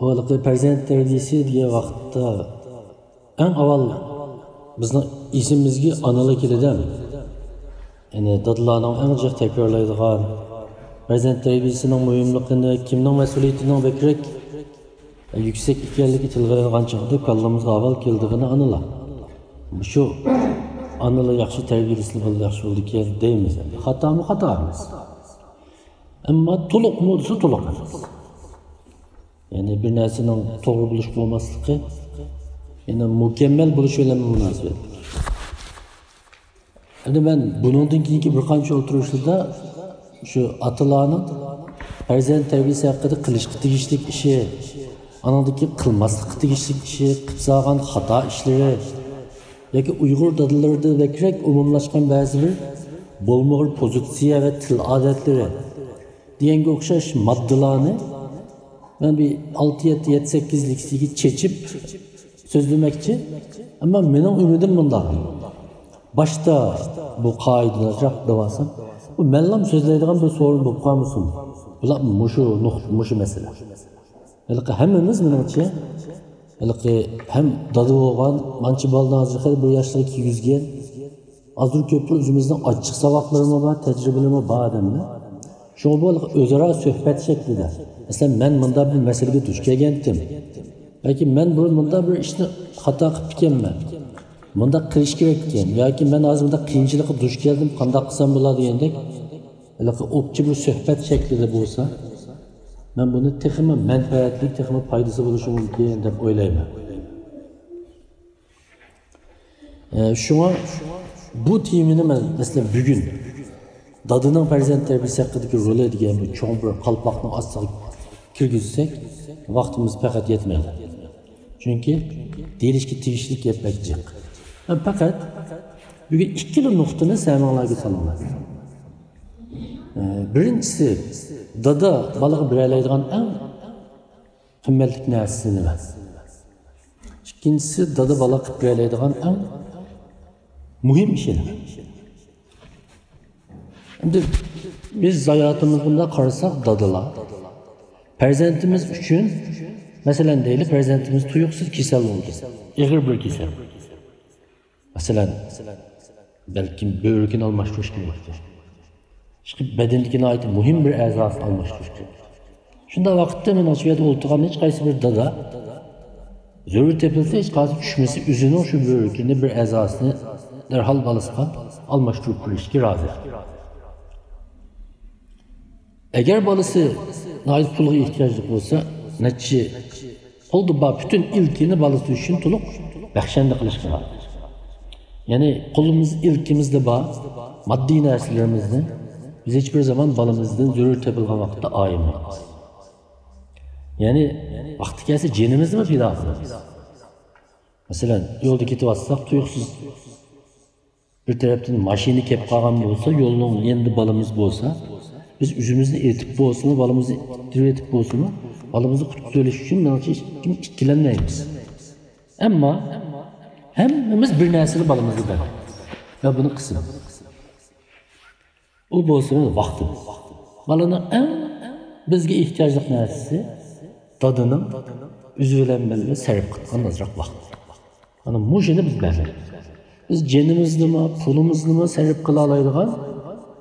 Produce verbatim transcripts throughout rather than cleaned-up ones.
ھېلىقى پەرزەنت تەربىيىسى دېگەن ۋاقىتتا ئەڭ ئاۋۋال بىزنىڭ ئېسىمىزگە ئانىلار كېلىدۇ. يەنى دادىلارنىڭ ئەڭ جىق تەكرارلايدىغان، پەرزەنت تەربىيىسىنىڭ مۇھىملىقىنى، كىمنىڭ مەسئۇلىيىتىنىڭ بەكرەك يۈكسەك ئىكەنلىكى تىلغا ئېلىنغان چاغدا كاللىمىزغا ئاۋۋال كېلىدىغىنى ئانىلار. مۇشۇ ئانىلار ياخشى تەربىيەلىسە بالىلار ياخشى بولىدىكەن دەيمىز. ئەمدى خاتامۇ خاتا ئەمەس. ئەمما تولۇقمۇ دېسە تولۇق ئەمەس. يەنى بىر نەرسىنىڭ توغرا بولۇش بولماسلىقى، يەنى مۇكەممەل بولۇش بىلەن مۇناسىۋەتلىك. ئەمدى مەن بۇنىڭدىن كېيىنكى بىر قانچە ئولتۇرۇشلىردا شۇ ئاتىلارنىڭ پەرزەنت تەربىيىسى ھەققىدە قىلىشقا تېگىشلىك ئىشى، ئانىڭدىكى قىلماسلىققا تېگىشلىك ئىشى، قىلىپ سالغان خاتا ئىشلىرى ياكى ئۇيغۇر دادىلىرىدا بەكرەك ئومۇملاشقان بەزى بىر بولمىغۇر پوزىتسىيە ۋە تىل ئادەتلىرى دېگەنگە ئوخشاش ماددىلارنى مەن بىر ئالتە، يەتتە، يەتتە، سەككىز لېكسىيەگە چېچىپ سۆزلىمەكچى. ئەمما مېنىڭ ئۈمىدىم مۇنداق. باشتا بۇ قائىدىنى راق دەۋالسام، بۇ مەنلام سۆزلەيدىغان بىر سورۇن بولۇپ قالمىسۇن. بۇلار مۇشۇ نۇقتا، مۇشۇ مەسىلە. ھېلىقى ھەممىمىز مېنىڭچە، ھېلىقى ھەم دادا بولغان، مانچە بالىنى ھازىر خېلى بىر ياشلارغا كىرگۈزگەن، ئازدۇر كۆپتۇر ئۆزىمىزنىڭ ئاچچىق ساۋاقلىرىمۇ بار، تەجرىبىلىرىمۇ بار ئادەملەر. شۇڭا بۇ ھېلىقى ئۆزئارا سۆھبەت شەكلىدە. مەسىلەن، مەن مۇنداق بىر مەسىلىگە دۇچ كەلگەنتىم. ياكى مەن بۇرۇن مۇنداق بىر ئىشنى خاتا قىپتىكەنمەن. مۇنداق قىلىش كېرەككەن. ياكى مەن ھازىر مۇنداق قىيىنچىلىققا دۇچ كەلدىم، قانداق قىلسام بولار دېگەندەك. ھېلىقى ئوپچە بىر سۆھبەت شەكلىدە بولسا، مەن بۇنى تېخىمۇ مەنپەئەتلىك، تېخىمۇ پايدىسى بولۇشى مۇمكىن دەپ ئويلايمەن. ئە، شۇڭا بۇ تېمىنى مەن، مەسىلەن، بۈگۈن دادىنىڭ پەرزەنت تەربىيىسى ھەققىدىكى رولى دېگەن بىر چوڭ بىر قالپاقنىڭ ئاستىغا كىرگۈزسەك، ۋاقتىمىز پەقەت يەتمەيدۇ. چۈنكى دېيىلىشكە تېگىشلىك گەپ بەك جىق. مەن پەقەت بۈگۈن ئىككىلا نۇقتىنى سەمىڭلارغا سالىمەن. ئە، بىرىنچىسى، دادا بالىغا بېرەلەيدىغان ئەڭ قىممەتلىك نەرسىسى نېمە؟ ئىككىنچىسى، دادا بالا قىلىپ بېرەلەيدىغان ئەڭ مۇھىم ئىشى نېمە؟ ئەمدى بىز ھاياتىمىزغا بۇنداق قارىساق، دادىلار پەرزەنتىمىز ئۈچۈن، مەسىلەن دەيلى، پەرزەنتىمىز تۇيۇقسىز كېسەل بولدى، ئېغىر بىر كېسەل. مەسىلەن، بەلكىم بۆرىكىنى ئالماشتۇرۇش كېرەكتۇر. ئىشقىلىپ بەدىنىدىكى ناھايىتى مۇھىم بىر ئەزاسىنى ئالماشتۇرۇش كېرەك. شۇنداق ۋاقىتتا مېنىڭچە بۇ يەردە ئولتۇرغان ھېچقايسى بىر دادا زۆرۈر تېپىلسا، ھېچقايسى چۈشمىسە، ئۆزىنىڭ شۇ بۆرىكىنى، بىر ئەزاسىنى دەرھال بالىسىغا ئالماشتۇرۇپ بېرىشكە رازى. ئەگەر بالىسى ناھايىتى پۇلغا ئېھتىياجلىق بولسا، نەچچە قولدا بار پۈتۈن ئىلكىنى بالىسى ئۈچۈن تولۇق بەخشەندە قىلىشقا بار. يەنى قولىمىز، ئىلكىمىزدە بار ماددىي نەرسىلىرىمىزنى بىز ھېچ بىر زامان بالىمىزدىن زۆرۈر تېپىلغان ۋاقىتتا ئايىمايمىز. يەنى ۋاقتى كەلسە جېنىمىزنىمۇ پىدا قىلىمىز. مەسىلەن، يولدا كېتىۋاتساق، تۇيۇقسىز بىر تەرەپتىن ماشىنا كەپ قالغان بولسا، يولنىڭ يېنىدا بالىمىز بولسا، بىز ئۆزىمىزنى ئېتىپ بولسىمۇ، بالىمىزنى ئېتىپ بولسىمۇ، بالىمىزنى قۇتقۇزۇۋېلىش ئۈچۈن مېنىڭچە ھېچكىم ئىككىلەنمەيمىز. ئەمما ھەممىمىز بىر نەرسىنى بالىمىزغا بەرمەيمىز ۋە بۇنى قىسىمىز. ئۇ بولسا ۋاقتىمىز. بالىنىڭ ئەڭ بىزگە ئېھتىياجلىق نەرسىسى دادىنىڭ ئۆزى بىلەن بىللە سەرپ قىلىدىغان ئازراق ۋاقتى. مانا مۇشۇنى بىز بەرمەيمىز. بىز جېنىمىزنىمۇ، پۇلىمىزنىمۇ سەرپ قىلالايدىغان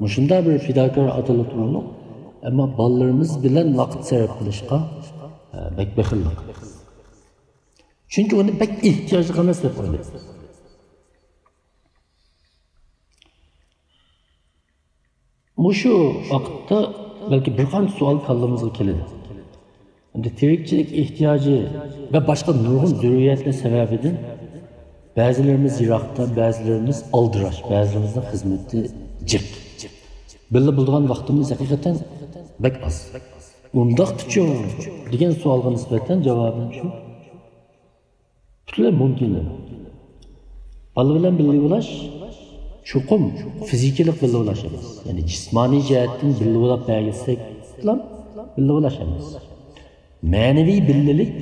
مۇشۇنداق بىر پىداكار ئاتىلىق تۇرۇقلۇق، ئەمما بالىلىرىمىز بىلەن ۋاقىت سەرپ قىلىشقا، ئە، بەك بېخىللىق. چۈنكى ئۇنى بەك ئېھتىياجلىق ئەمەس دەپ ئويلايمىز. مۇشۇ ۋاقىتتا بەلكى بىر قانچە سوئال كاللىمىزغا كېلىدۇ. ئەمدى تىرىكچىلىك ئېھتىياجى ۋە باشقا نۇرغۇن زۆرۈرىيەتلەر سەۋەبىدىن بەزىلىرىمىز يىراقتا، بەزىلىرىمىز ئالدىراش، بەزىلىرىمىزنىڭ خىزمىتى جىق. بىللە بولىدىغان ۋاقتىمىز ھەقىقەتەن بەك ئاز. ئۇنداقتىچۇ دېگەن سوئالغا نىسبەتەن جاۋابىم شۇ. پۈتۈنلەي مۇمكىن ئەمەس. بالا بىلەن بىللە بولاش چوقۇم فىزىكىلىق بىللە بولاش ئەمەس، يەنى جىسمانىي جەھەتتىن بىللە بولاپ بەرگۈزسەكلا بىللە بولاش ئەمەس. مەنىۋى بىللىلىك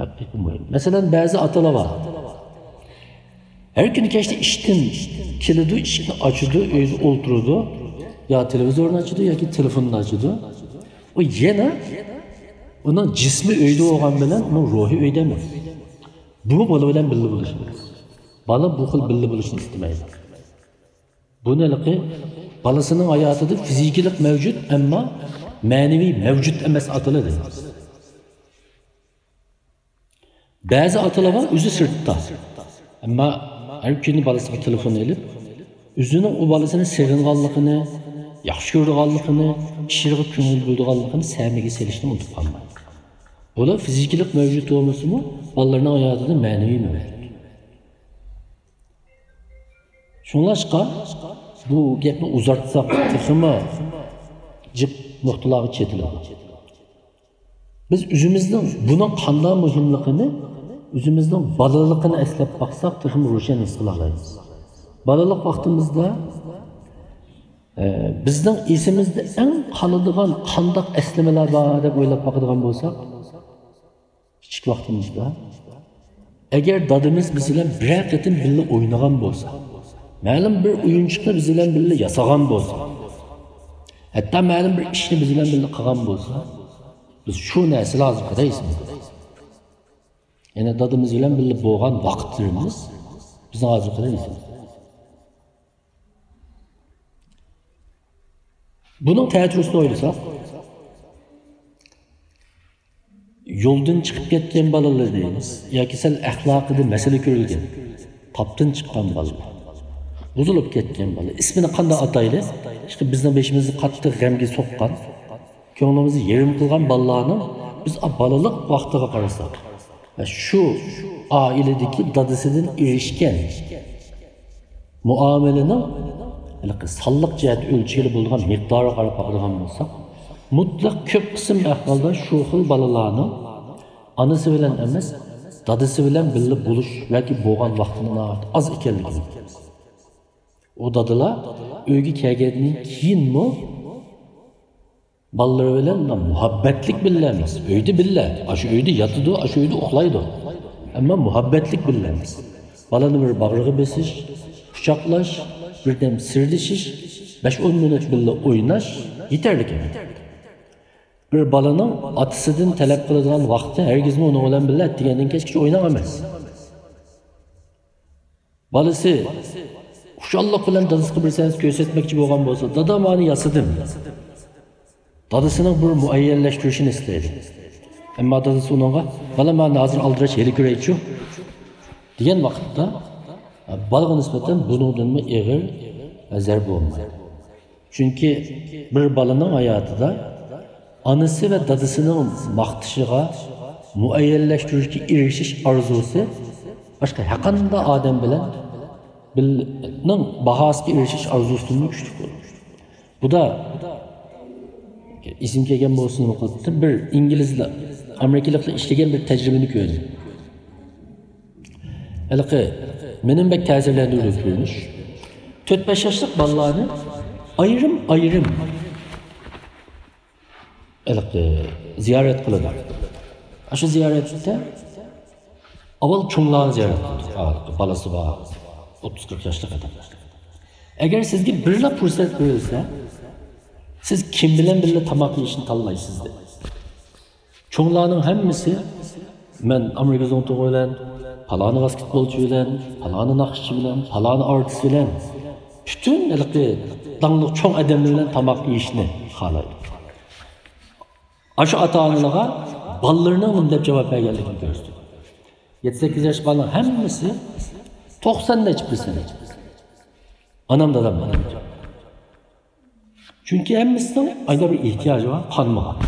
ھەقىقىي مۇھىم. مەسىلەن، بەزى ئاتىلار بار. ھەر كۈنى كەچتە ئىشتىن كېلىدۇ، ئىشىكنى ئاچىدۇ، ئۆيدە ئولتۇرىدۇ، يا تېلېۋىزورنى ئاچىدۇ ياكى تېلېفوننى ئاچىدۇ. ئۇ يەنە ئۇنىڭ جىسمى ئۆيدە بولغان بىلەن ئۇنىڭ روھى ئۆيدە ئەمەس. بۇمۇ بالا بىلەن بىللە بولۇشى كېرەك. بالا بۇ خىل بىللە بولۇشنى ئىستىمەيدۇ. بۇنى ھېلىقى بالىسىنىڭ ھاياتىدا فىزىكىلىق مەۋجۇت، ئەمما مەنىۋى مەۋجۇت ئەمەس ئاتىلار دەيمىز. بەزى ئاتىلار بار، ئۆزى سىرتتا. ئەمما ھەر كۈنى بالىسىغا تېلېفون ئېلىپ، ئۆزىنىڭ ئۇ بالىسىنى سېغىنغانلىقىنى، ياخشى كۆرىدىغانلىقىنى، ئىشلىرىغا كۆڭۈل بۆلىدىغانلىقىنى سەمىگە سېلىشنى ئۇنتۇپ قالمايدۇ. بۇلار فىزىكىلىق مەۋجۇت بولمىسىمۇ، بالىلارنىڭ ھاياتىدا مەنىۋى مەۋجۇت. شۇڭلاشقا، بۇ گەپنى ئۇزارتساق، تېخىمۇ جىق نۇقتىلارغا چېتىلىدۇ. بىز ئۆزىمىزنىڭ بۇنىڭ قانداق مۇھىملىقىنى، ئۆزىمىزنىڭ بالىلىقىنى ئەسلەپ باقساق، تېخىمۇ روشەن ھېس قىلالايمىز. بالىلىق ۋاقتىمىزدا، ئە، بىزنىڭ ئېسىمىزدە ئەڭ قالىدىغان قانداق ئەسلىمىلەر بار دەپ ئويلاپ باقىدىغان بولساق، كىچىك ۋاقتىمىزدا، ئەگەر دادىمىز بىز بىلەن بىرەر قېتىم بىللە ئوينىغان بولسا، مەلۇم بىر ئويۇنچۇقنى بىز بىلەن بىللە ياسىغان بولسا، ھەتتا مەلۇم بىر ئىشنى بىز بىلەن بىللە قىلغان بولسا، بىز شۇ نەرسىلەر ھازىرغا قەدەر ئېسىمىزدە. يەنى دادىمىز بىلەن بىللە بولغان ۋاقىتلىرىمىز بىزنىڭ ھازىرغا قەدەر ئېسىمىزدە. بۇنىڭ تەتۈرىسىنى ئويلىساق، يولدىن چىقىپ كەتكەن بالىلار دەيمىز ياكى سەل ئەخلاقىدا مەسىلە كۆرۈلگەن، تاپتىن چىققان بالىلار، بۇزۇلۇپ كەتكەن بالا، ئىسمىنى قانداق ئاتايلى؟ ئىشقىلىپ بىزنىڭ بېشىمىزنى قاتتىق غەمگە سوققان، كۆڭلىمىزنى يېرىم قىلغان بالىلارنىڭ بىز بالىلىق ۋاقتىغا قارىساق، ۋە شۇ ئائىلىدىكى دادىسىدىن ئېرىشكەن مۇئامىلىنىڭ ھېلىقى سانلىق جەھەتتە ئۆلچىگىلى بولىدىغان مىقدارىغا قاراپ باقىدىغان بولساق، مۇتلەق كۆپ قىسىم ئەھۋالدا شۇ خىل بالىلارنىڭ ئانىسى بىلەن ئەمەس، دادىسى بىلەن بىللە بولۇش ياكى بولغان ۋاقتىنىڭ ناھايىتى ئاز ئىكەنلىكىنى بىلىمىز. ئۇ دادىلار ئۆيگە كەلگەندىن كېيىنمۇ بالىلىرى بىلەن مۇھەببەتلىك بىللە ئەمەس، ئۆيدە بىللە، ئاشۇ ئۆيدە ياتىدۇ، ئاشۇ ئۆيدە ئۇخلايدۇ. ئەمما مۇھەببەتلىك بىللە ئەمەس. بالىنى بىر باغرىغا بېسىش، قۇچاقلاش، بىردەم سىردىشىش، بەش-ئون مىنۇت بىللە ئويناش يېتەرلىك ئەمەس. بىر بالىنىڭ ئاتىسىدىن تەلەپ قىلىدىغان ۋاقتى ھەرگىزمۇ ئۇنىڭ بىلەن بىللە ئەتىگەندىن كەچكىچە ئويناڭ ئەمەس. بالىسى خۇشاللىق بىلەن دادىسىغا بىر سەنسە كۆرسەتمەكچى بولغان بولسا، دادا، مانا ياسىدىم. دادىسىنىڭ بىر مۇئەييەنلەشتۈرۈشىنى ئىستەيدۇ. ئەمما دادىسى ئۇنىڭغا، بالام، مانا ھازىر ئالدىراش ھېلى كۆرەيچۇ، دېگەن ۋاقىتتا، بالىغا نىسبەتەن بۇنىڭدىنمۇ ئېغىر زەربە بولمايدۇ. چۈنكى بىر بالىنىڭ ھاياتىدا ئانىسى ۋە دادىسىنىڭ ماختىشىغا، مۇئەييەنلەشتۈرۈشكە ئېرىشىش ئارزۇسى باشقا ھەرقانداق ئادەم بىلەن بىلنىڭ باھاسىغا ئېرىشىش ئارزۇسىدىنمۇ كۈچلۈك بولىدۇ. بۇدا ئېسىمگە كەلگەن بولسا، نېمە قىلىپتۇ؟ بىر ئىنگلىزلار، ئامېرىكىلىقلار ئىشلىگەن بىر تەجرىبىنى كۆردۈم. ھېلىقى مېنىمۇ بەك تەسىرلەندۈرگەن كۆرۈنۈش. تۆت-بەش ياشلىق بالىلارنى ئايرىم-ئايرىم ھېلىقى زىيارەت قىلىدۇ. ئاشۇ زىيارەتتە ئاۋۋال چوڭلارنى زىيارەت قىلدۇق. ھېلىقى بالىسى بار، ئوتتۇز-قىرىق ياشلىق ئادەم. ئەگەر سىزگە بىرلا پۇرسەت بېرىلسە، سىز كىم بىلەن بىللە تاماق يېيىشنى تاللايسىز دېدى. چوڭلارنىڭ ھەممىسى، مەن ئامېرىكا زۇڭتۇڭى بىلەن، پالانى ۋاسكېتبولچى بىلەن، پالانى ناخشىچى بىلەن، پالانى ئارتىس بىلەن، پۈتۈن ھېلىقى داڭلىق چوڭ ئادەملەر بىلەن تاماق يېيىشنى خالايدۇ. ئاشۇ ئاتا-ئانىلارغا بالىلىرىنىڭ نېمە دەپ جاۋاب بەرگەنلىكىنى كۆرسىتىدۇ. يەتتە-سەككىز ياش بالىنىڭ ھەممىسى، توقسان نەچچە پىرسەنت، ئانام، دادام، مانام. چۈنكى ھەممىسىنىڭ ئايدا بىر ئېھتىياجى بار، قانمىغان.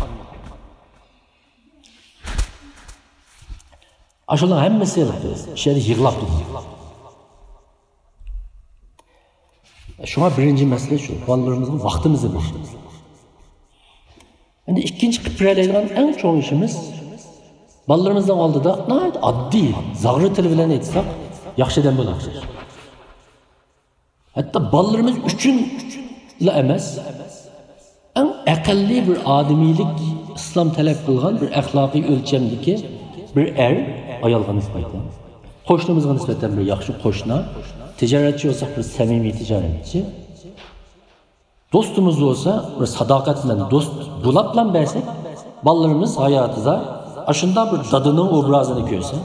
ئاشۇلار ھەممىسى شۇ يەردە يىغلاپ تۇرىدۇ. شۇڭا بىرىنچى مەسىلە شۇ، بالىلىرىمىزغا ۋاقتىمىزنى بېرىشىمىز. ئەمدى ئىككىنچى قىلىپ بېرەلەيدىغان ئەڭ چوڭ ئىشىمىز، بالىلىرىمىزنىڭ ئالدىدا ناھايىتى ئاددىي، زاغرا تىل بىلەن ئېيتساق، ياخشى ئادەم بول، ياخشى. ھەتتا بالىلىرىمىز ئۈچۈنلا ئەمەس، ئەڭ ئەقەللىي بىر ئادىمىيلىك ئىسلام تەلەپ قىلغان بىر ئەخلاقىي ئۆلچەمدىكى بىر ئەر ئايالغا نىسبەتەن، قوشنىمىزغا نىسبەتەن بىر ياخشى قوشنا، تىجارەتچى بولساق بىر سەمىمىي تىجارەتچى، دوستىمىز بولسا بىر ساداقەتمەن دوست بولاپلا بەرسەك، بالىلىرىمىز ھاياتىدا ئاشۇنداق بىر دادىنىڭ ئوبرازىنى كۆرسە،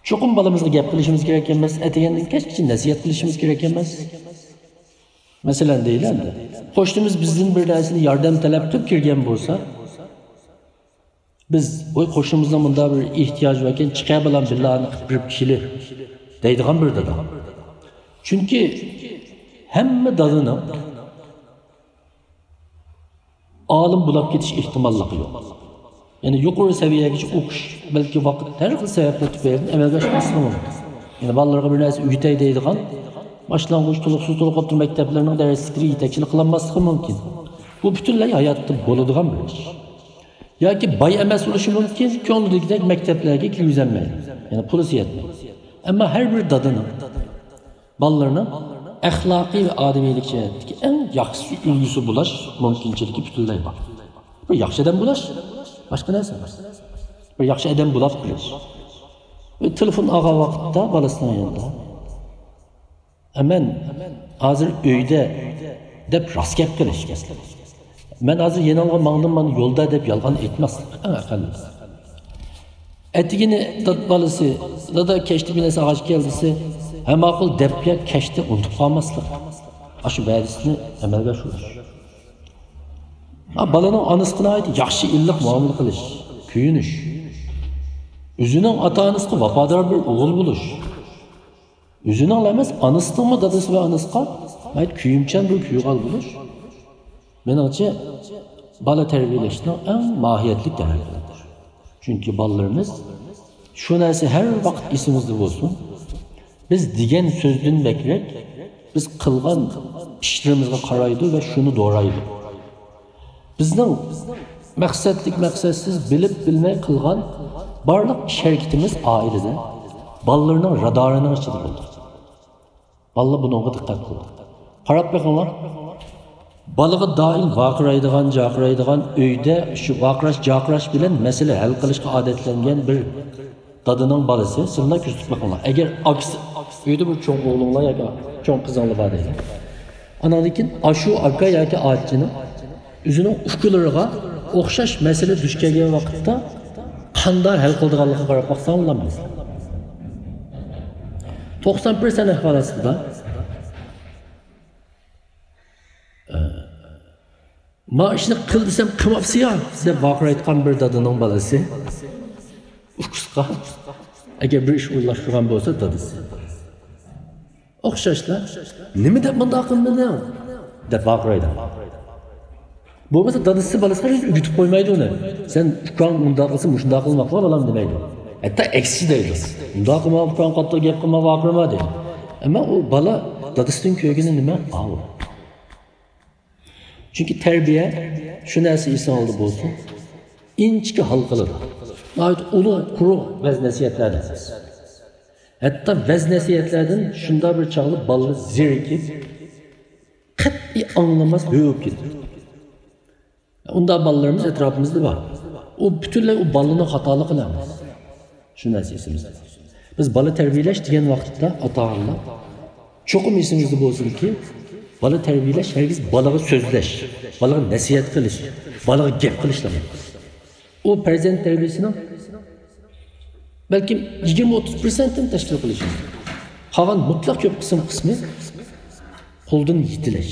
چوقۇم بالىمىزغا گەپ قىلىشىمىز كېرەك ئەمەس، ئەتىگەندىن كەچكىچە نەسىھەت قىلىشىمىز كېرەك ئەمەس. مەسىلەن، دەيلى ئەمدى، قوشنىمىز بىزدىن بىر نەرسىنى ياردەم تەلەپ قىلىپ كىرگەن بولسا، بىز، ۋاي، قوشنىمىزنىڭ مۇنداق بىر ئېھتىياجى باركەن، چىقە بالام، بىللە ئانى قىلىپ بېرىپ كېلە، دەيدىغان بىر دادا. چۈنكى ھەممە دادىنىڭ ئالىم بولاپ كېتىش ئېھتىماللىقى يوق. يەنى يۇقىرى سەۋىيەگىچە ئوقۇش، بەلكى ۋاقىت، ھەر خىل سەۋەبلەر تۈپەيلىدىن ئەمەلگە ئاشماسلىقى مۇمكىن. يەنى بالىلارغا بىر نەرسە ئۆگىتەي دەيدىغان، باشلانغۇچ، تولۇقسىز، تولۇق ئوتتۇرا مەكتەپلىرىنىڭ دەرسلىكلىرى يېتەكچىلىك قىلالماسلىقى مۇمكىن. بۇ پۈتۈنلەي ھاياتتا بولىدىغان بىر ئىش. ياكى باي ئەمەس بولۇشى مۇمكىن، كۆڭلىدىكىدەك مەكتەپلەرگە كىرگۈزەلمەيدۇ. يەنى پۇلىسى يەتمەيدۇ. ئەمما ھەر بىر دادىنىڭ بالىلىرىنىڭ ئەخلاقىي ۋە ئادىمىيلىك جەھەتتىكى ئەڭ ياخشى ئۈلگىسى بولاش مۇمكىنچىلىكى پۈتۈنلەي بار. بىر ياخشى ئادەم بولاش، باشقا نەرسە ئەمەس. بىر ياخشى ئادەم بولاپ قېلىش. بىر تېلېفون ئالغان ۋاقىتتا بالىسىنىڭ يېنىدا، «ئە، مەن ھازىر ئۆيدە» دەپ راست گەپ قىلىش، مەسىلەن. «مەن ھازىر يېنىڭغا ماڭدىم، مانا يولدا» دەپ يالغان ئېيتماسلىق، ئەڭ ئەقەللىسى. ئەتىگىنى داد-، بالىسى، «دادا، كەچتە بىر نەرسە ئالغاچ كەل» دېسە، «ھە، ماقۇل» دەپ، يا كەچتە ئۇنتۇپ قالماسلىق. ئاشۇ ۋەدىسىنى ئەمەلگە ئاشۇرۇش. ھا، بالىنىڭ ئانىسىغا ناھايىتى ياخشى، ئىللىق مۇئامىلە قىلىش، كۆيۈنۈش. ئۆزىنىڭ ئاتا-ئانىسىغا ۋاپادار بىر ئوغۇل بولۇش. ئۆزىنىڭلا ئەمەس، ئانىسىنىڭمۇ، دادىسى ۋە ئانىسىغا ناھايىتى كۆيۈمچان بىر كۈيگە بولۇش، مېنىڭچە، بالا تەربىيەلەشنىڭ ئەڭ ماھىيەتلىك تەرەپلىرىدۇر. چۈنكى بالىلىرىمىز، شۇ نەرسە ھەر ۋاقىت ئېسىمىزدە بولسۇن، بىز دېگەن سۆزدىن بەكرەك، بىز قىلغان ئىشلىرىمىزغا قارايدۇ ۋە شۇنى دورايدۇ. بىزنىڭ مەقسەتلىك، مەقسەتسىز، بىلىپ، بىلمەي قىلغان بارلىق ئىش-ھەرىكىتىمىز ئائىلىدە، بالىلىرىنىڭ رادارىنىڭ ئىچىدە بولىدۇ. بالىلار بۇنىڭغا دىققەت قىلىدۇ. قاراپ بېقىڭلار. بالىغا دائىم ۋارقىرايدىغان، جارقىرايدىغان، ئۆيدە شۇ ۋارقىراش، جارقىراش بىلەن مەسىلە ھەل قىلىشقا ئادەتلەنگەن بىر دادىنىڭ بالىسى، سىلەرلا كۆزىتىپ بېقىڭلار. ئەگەر ئاكىسى، ئۆيدە بىر چوڭ ئوغلۇڭلار ياكى چوڭ قىزىڭلار بار دەيلى. ئاناندىن كېيىن ئاشۇ ئاكا ياكى ئاچىنىڭ ئۆزىنىڭ ئۇكىلىرىغا ئوخشاش مەسىلە دۇچ كەلگەن ۋاقىتتا قانداق ھەل قىلىدىغانلىقىغا قاراپ باقساڭ بولامدۇ؟ توقسان پىرسەنت ئەھۋال ئاستىدا، «ما ئىشنى قىل دېسەم قىلماپسىيا» دەپ ۋارقىرايدىغان بىر دادىنىڭ بالىسى ئۇكىسىغا، ئەگەر بىر ئىش ئورۇنلاشتۇرغان بولسا دادىسى. ئوخشاشلا، «نېمە دەپ مۇنداق قىلمىدىڭ؟» دەپ ۋارقىرايدۇ. بولمىسا دادىسى بالىسىغا ھېچ ئۆگىتىپ قويمايدۇ ئۇنى. «سەن ئۇكاڭ مۇنداق قىلسا مۇشۇنداق قىلماقلا بالام» دېمەيدۇ. ھەتتا ئەكسىچە دەيدۇ. «مۇنداق قىلما ئۇكاڭ، قاتتىق گەپ قىلما، ۋارقىرىما» دەيدۇ. ئەمما ئۇ بالا دادىسىدىن كۆرگىنى نېمە؟ ئاۋۇ. چۈنكى تەربىيە، شۇ نەرسە ئېسىڭىزدە بولسۇن، ئىنچىكە ھالقىلىدۇ. ناھايىتى ئۇلۇغ، قۇرۇق ۋەز-نەسىھەتلەردىن ئەمەس. ھەتتا ۋەز-نەسىھەتلەردىن شۇنداق بىر چاغدا بالىلار زېرىكىپ، قەتئىي ئاڭلىماس، ھۆ بولۇپ كېتىدۇ. ئۇنداق بالىلىرىمىز ئەتراپىمىزدا بار. ئۇ پۈتۈنلەي ئۇ بالىنىڭ خاتالىقى ئەمەس. شۇ نەرسە ئېسىمىزدە. بىز بالا تەربىيەلەش دېگەن ۋاقىتتا ئاتا-ئانىلار چوقۇم ئېسىمىزدە بولسۇنكى، بالا تەربىيەلەش ھەرگىز بالىغا سۆزلەش، بالىغا نەسىھەت قىلىش، بالىغا گەپ قىلىشلا ئەمەس. ئۇ پەرزەنت تەربىيەسىنىڭ بەلكىم يىگىرمە ئوتتۇز پىرسەنتتىن تەشكىل قىلىشى مۇمكىن. قالغان مۇتلەق كۆپ قىسىم قىسمى قولدىن يېتىلەش.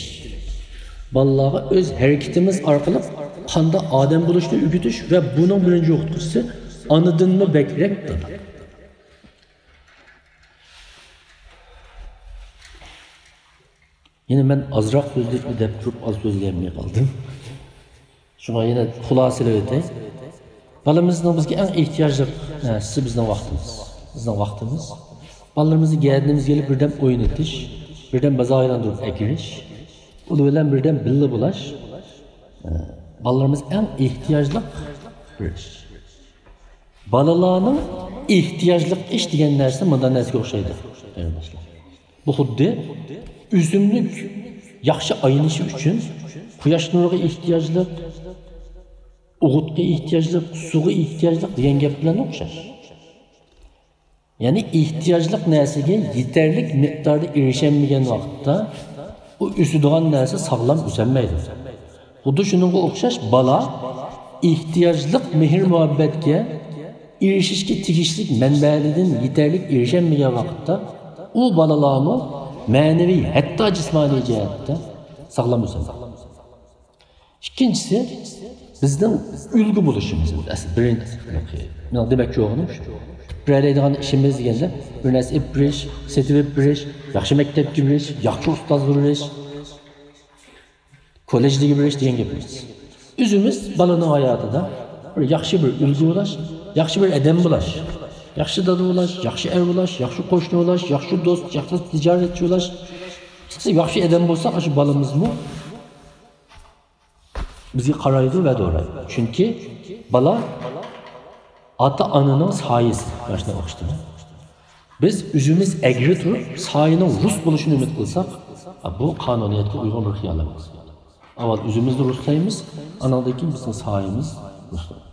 بالىلارغا ئۆز ھەرىكىتىمىز ئارقىلىق قانداق ئادەم بولۇشنى ئۆگىتىش ۋە بۇنىڭ بىرىنچى ئوقۇتقۇچىسى ئانىدىنمۇ بەكرەك دادا. يەنە مەن ئازراق سۆزلەيمەن دەپ تۇرۇپ ئاز سۆزلىيەلمەي قالدىم. شۇڭا يەنە خۇلاسىلەپ ئۆتەي. بالىمىزنىڭ بىزگە ئەڭ ئېھتىياجلىق نەرسىسى بىزنىڭ ۋاقتىمىز. بىزنىڭ ۋاقتىمىز. بالىلىرىمىزنى گەدىنىمىزگە ئېلىپ بىردەم ئوينىتىش، بىردەم بازار ئايلاندۇرۇپ ئەكىرىش، ئۇلار بىلەن بىردەم بىللە بولاش. بالىلىرىمىز ئەڭ ئېھتىياجلىق بىر ئىش. بالىلارنىڭ ئېھتىياجلىق ئىش دېگەن نەرسە مۇنداق نەرسىگە ئوخشايدۇ، قېرىنداشلار. بۇ خۇددى ئۆسۈملۈك ياخشى ئايلىنىشى ئۈچۈن قۇياش نۇرىغا ئېھتىياجلىق، ئوغۇتقا ئېھتىياجلىق، سۇغا ئېھتىياجلىق دېگەن گەپ بىلەن ئوخشاش. يەنى ئېھتىياجلىق نەرسىگە يېتەرلىك مىقداردا ئېرىشەلمىگەن ۋاقىتتا ئۇ ئۆسىدىغان نەرسە ساغلام ئۆسەلمەيدۇ. خۇددى شۇنىڭغا ئوخشاش بالا ئېھتىياجلىق مېھىر-مۇھەببەتكە ئېرىشىشكە تېگىشلىك مەنبەلىرىدىن يېتەرلىك ئېرىشەلمىگەن ۋاقىتتا، ئۇ بالىلارمۇ مەنىۋى، ھەتتا جىسمانىي جەھەتتە ساغلام ئۆسەلمەيدۇ. ئىككىنچىسى، بىزنىڭ ئۈلگە بولۇشىمىز. ئەسلى بىرىنچى، مېنىڭ دېمەكچى بولغىنىم شۇ. بىر ھەيدەيدىغان ئىشىمىز دېگەندە، بىر نەرسە ئېلىپ بېرىش، سېتىۋېلىپ بېرىش، ياخشى مەكتەپكە بېرىش، ياخشى ئۇستازغا بېرىش، كوللېجلىگە بېرىش دېگەن گەپ ئەمەس. ئۆزىمىز بالىنىڭ ھاياتىدا بىر ياخشى بىر ئۈلگە بولاش، ياخشى بىر ئادەم بولاش، ياخشى دادا بولاش، ياخشى ئەر بولاش، ياخشى قوشنا بولاش، ياخشى دوست، ياخشى تىجارەتچى بولاش. قىسقىسى، ياخشى ئادەم بولسا، ئاشۇ بالىمىزمۇ بىزگە قارايدۇ ۋە دورايدۇ. چۈنكى بالا ئاتا-ئانىنىڭ سايىسى، مانا شۇنداق ئوخشىتىمەن. بىز ئۆزىمىز ئەگرى تۇرۇپ، سايىنىڭ رۇس بولۇشىنى ئۈمىد قىلساق، بۇ قانۇنىيەتكە ئۇيغۇن بىر خىيال ئەمەس. ئاۋۋال ئۆزىمىزنى رۇسلايمىز، ئانىڭدىن كېيىن بىزنىڭ سايىمىز رۇسلىنىدۇ.